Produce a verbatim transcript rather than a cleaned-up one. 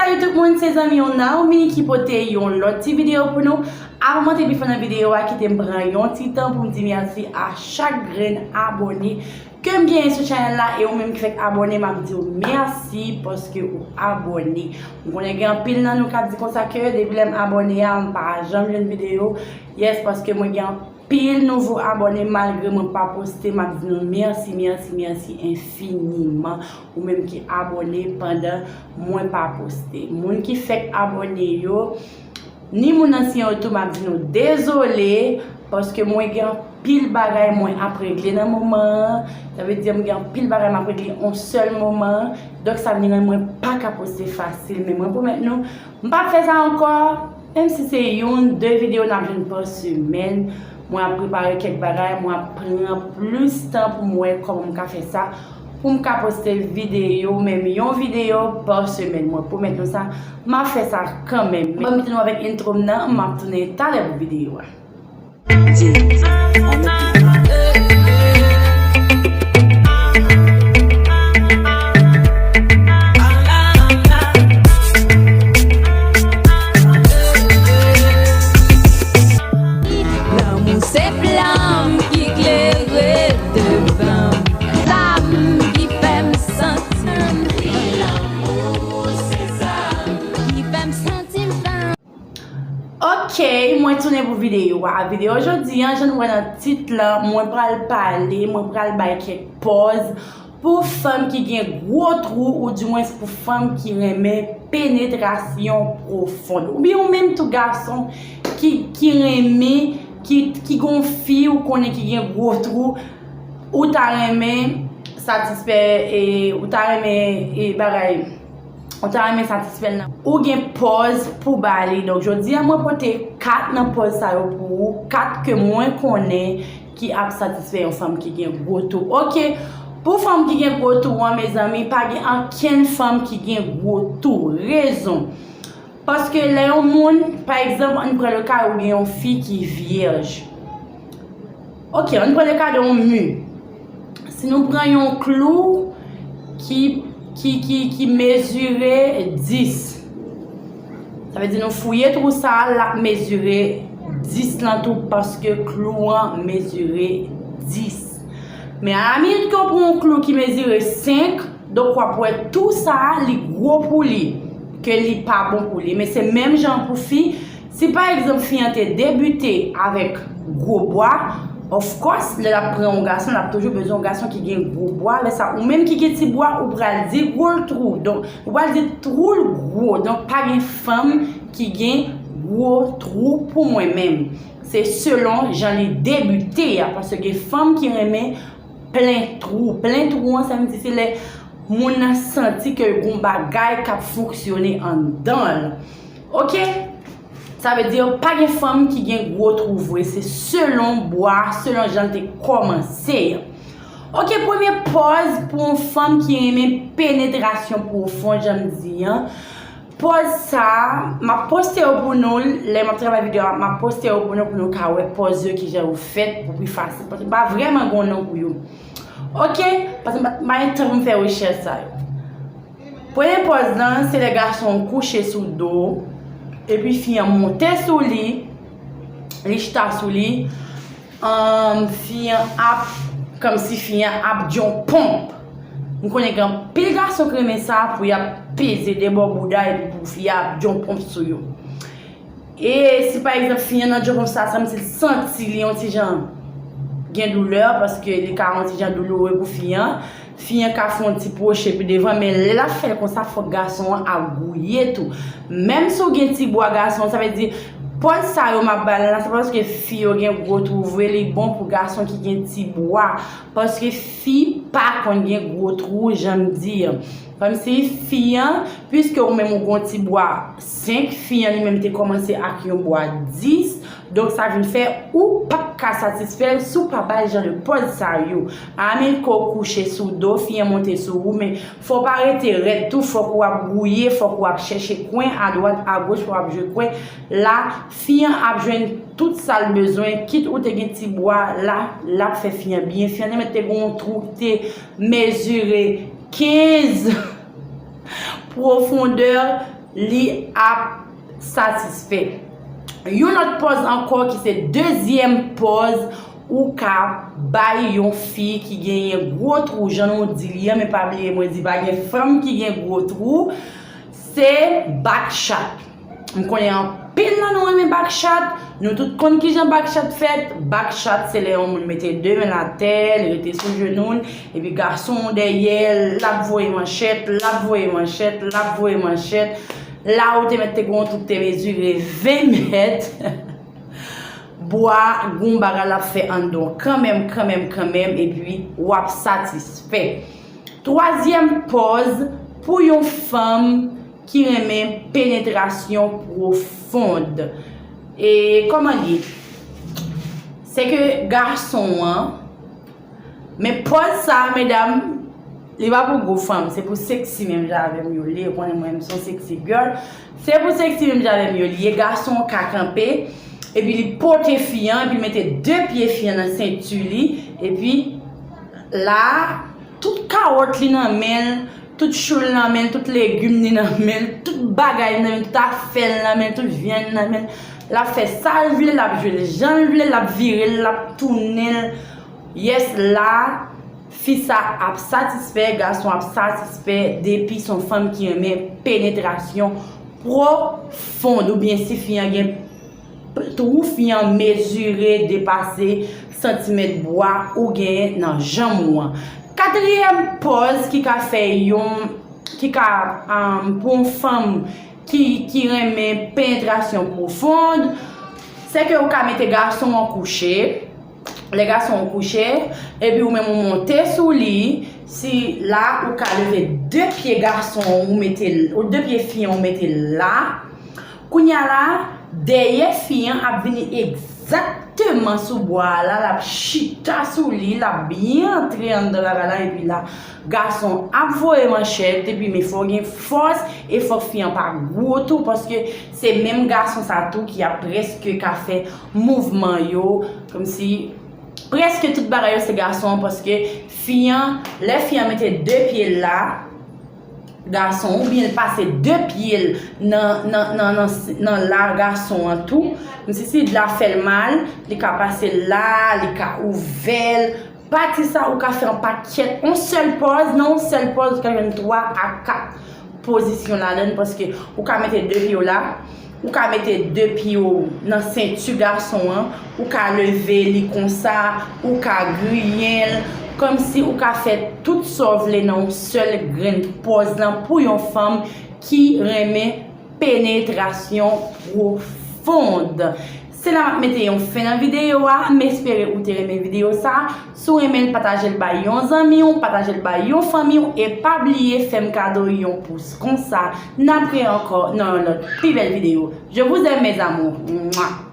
Salut tout moun, se zanmi w Naomi ki pote yon lòt ti videyo pou nou. Avan m antre pi fon nan videyo a, kite m pran yon ti tan pou m di mèsi a chak grenn abòne ke m genyen sou chanèl la, e ou menm ki fèk abòne, m ap di w mèsi paske ou abòne. M konnen gen anpil nan nou k ap di konsa ke depi lè m abòne a, m pa janm jwenn videyo. Yes, paske mwen gen anpil nouvo abòne malgre mwen pa poste, m ap di nou mèsi, mèsi, mèsi enfiniman. Ou menm ki abòne pandan mwen pa poste. Moun ki fèk abòne yo, ni moun ansyen yo tou, m ap di nou dezole, paske mwen gen anpil bagay mwen ap regle nan moman an. Sa vle di m gen anpil bagay m ap regle yon sèl moman. Donk sa vin rann mwen pa ka poste fasil. Men mwen pwomèt nou, m p ap fè sa ankò. Menm si se youn, de videyo n ap jwenn pa semèn. Mwen ap prepare kèk bagay, mwen ap pran plis tan pou m wè kòman m ka fè sa, pou m ka poste videyo, menm yon videyo pa semèn. Mwen pwomèt nou sa, m ap fè sa kanmenm. Men ban m kite nou avèk intro m nan, m ap tounen talè pou videyo a. Lanmou se flanm ki klere devan m. Zam ki fè m santi m. Wi, lanmou se zam ki fè m santi m flanm. Ok, mwen tounen pou videyo a. Videyo jodi a, jan nou wè nan tit la, mwen pral pale, mwen pral bay kèk pòz pou fanm ki gen gwo twou, oudimwens pou fanm ki renmen penetrasyon pwofon. Oubyen ou menm tou gason ki, ki renmen, ki, ki gon fi ou konnen ki gen gwo twou, ou ta renmen satisfè, e, ou ta renmen, e, bagay, ou ta renmen satisfè l nan. Ou gen pòz pou ba li. Donk, jodi a, mwen pote kat nan pòz sa yo pou ou, kat ke mwen konnen ki ap satisfè yon fanm ki gen gwo twou. Ok, pou fanm ki gen gwo twou an, mezanmi, pa gen ankenn fanm ki gen gwo twou. Rezon. Paske lè yon moun, pa egzanp, ann pran le ka ou gen yon fi ki vyèj. Ok, ann pran le ka de yon mi. Si nou pran yon klou ki, ki, ki, ki mezire dis, sa vle di nou fouye twou sa a, l ap mezire dis lan tou, paske klou an mezire dis. Men a la minit ke w pran yon klou ki mezire senk, donk w ap wè twou sa a, li gwo pou li, ke li pa bon pou li. Men se menm jan pou fi. Si pa egzanp, fi an te debite avèk gwo bwa, of course, lè l ap pran yon gason, l ap toujou bezwen yon gason ki gen gwo bwa. Lè sa, ou menm ki gen ti bwa, ou pral di gwo l twou. Donk, ou pral di twou l gwo. Donk, pa gen fanm ki gen gwo twou pou mwen menm. Se selon jan li debite a, paske gen fanm ki renmen plen twou. Plen twou an, sa vle di se lè moun nan santi ke gon bagay k ap fonksyone anndan l. Ok? Sa vle di pa gen fanm ki gen gwo twou vre, se selon bwa, selon jan l te kòmanse an. Ok, premye pòz pou yon fanm ki renmen penetrasyon pwofon, jan m di an. Pòz sa a, m ap poste yo pou nou, lè m ap travay videyo a, m ap poste yo pou nou, pou nou ka wè pòz yo, kijan yo fèt, pou pi fasil. Paske m pa vrèman gen yon non pou yo. Ok? Paske m pa, m pa gen tan pou m fè rechèch sa yo. Premye pòz lan, se lè gason an kouche sou do, epi fi an monte sou li, li chita sou li, um, fi an ap, kòmsi fi an ap di yon ponp. M konnen gen anpil gason ki renmen sa, pou y ap peze de bò bouda, epi pou fi a ap di yon ponp sou yo. E si pa egzanp fi an nan djòpon sa, sanm si l santi li yon ti jan gen doulè, paske li ka yon ti jan douloure pou fi an. Fi an ka fè yon ti pwoche pi devan, men lè l ap fè l konsa, fòk gason an ap gouye tou. Menm si w gen ti bwa gason, sa vle di, pòz sa yo m ap ba l la, se pa paske fi yo gen gwo twou vre, li bon pou gason ki gen ti bwa. Paske fi pa konn gen gwo twou, jan m di an. Kòmsi fi an, piske ou menm ou gon ti bwa senk, fi an li menm te kòmanse ak yon bwa dis, donk sa vin fè ou p ap ka satisfè l si w pa ba l jan de pòz sa yo. A la minit ke w kouche sou do, fi an monte sou ou, men fò w pa rete rèd tou, fòk w ap gouye, fòk w ap chèche kwen, adwat, agoch, fò w ap jwe kwen. La, fi an ap jwenn tout sa l bezwen, kit ou te gen ti bwa la, l ap fè fi an byen. Fi an te mèt te gen yon twou ki te mezire kenz pwofondè, Li ap satisfè. Yon lòt pòz ankò ki se dezyèm pòz ou ka bay yon fi ki genyen gwo twou, jan nou di li an, men pa bliye mwen di pa gen fanm ki gen gwo twou, se back chat. M konnen anpil nan nou renmen back chat, nou tout konn kijan back chat fèt. Back chat se lè yon moun mete de men l atè, li rete sou jenou l, epi gason w dèyè l, l ap voye manchèt, l ap voye manchèt, l ap voye manchèt. La ou te mèt te gen yon twou k te mezire ven mèt. Bwa, gon bagay l ap fè anndan w kanmenm, kanmenm, kanmenm, epi w ap satisfè. Twazyèm pòz pou yon fanm ki renmen penetrasyon pwofond. E kòman l ye? Se ke gason an, men pòz sa, medam, li pa pou gwo fanm, se pou seksi menm jan avè m yo le, ou konnen mwen, m se yon seksi girl. Se pou seksi menm jan avè m yo li ye, gason an ka kanpe, epi li pote fi an, epi l mete de pye fi an nan senti li, epi la, tout kawòt li nan men l, tout chou l nan men l, tout legim li nan men l, tout bagay li nan men l, tout afè l nan men l, tout vyann li nan men l. L ap fè sa l vle, l ap jwe l jan l vle, l ap vire l, l ap tounen l. Yes, la, fi sa ap satisfè, gason ap satisfè, depi se yon fanm ki renmen penetrasyon pwofond, oubyen si fi an gen twou fi an mezire, depase santimèt bwa ou genyen nan janm ou an. Katriyèm pòz ki ka fè yon, ki ka, um, pou yon fanm ki, ki renmen penetrasyon pwofond, se ke ou ka mete gason an kouche, lè gason an kouche, epi ou menm ou monte sou li, si la ou ka leve de pye gason an, ou mete l, ou de pye fi an, ou mete l la. Kounye a la, dèyè fi an ap vini egzakteman sou bwa a la, l ap chita sou li, l ap byen antre anndan bagay la, epi la, gason ap voye manchèt, epi men fò w gen fòs, e fò fi an pa gwo tou, paske se menm gason sa tou ki ap prèske ka fè mouvman yo, kòmsi prèske tout bagay yo se gason an, paske fi an, lè fi an mete de pye l la, gason, oubyen l pase de pye l nan, nan, nan, nan, nan la gason an tou. Menm si sid la fè l mal, li ka pase l la, li ka ouvè l. Pati sa, ou ka fè yon pakèt, yon sèl pòz, nan yon sèl pòz, ou ka jwenn twa a kat pozisyon ladan l, paske ou ka mete de pye w la, ou ka mete de pye w nan senti gason an, ou ka leve li konsa, ou ka griyen l, kòmsi ou ka fè tout sa w vle nan yon sèl grenn pòz lan pou yon fanm ki renmen penetrasyon pwofond. Se la m ap mete yon fen nan videyo a. M espere ou te renmen videyo sa. Si w renmen l, pataje l bay yon zanmi w, pataje l bay yon fanmi w, e pa bliye fè m kado yon pous konsa. N ap wè ankò nan yon lòt pi bèl videyo. Je vous aime, mes amours. Mwa.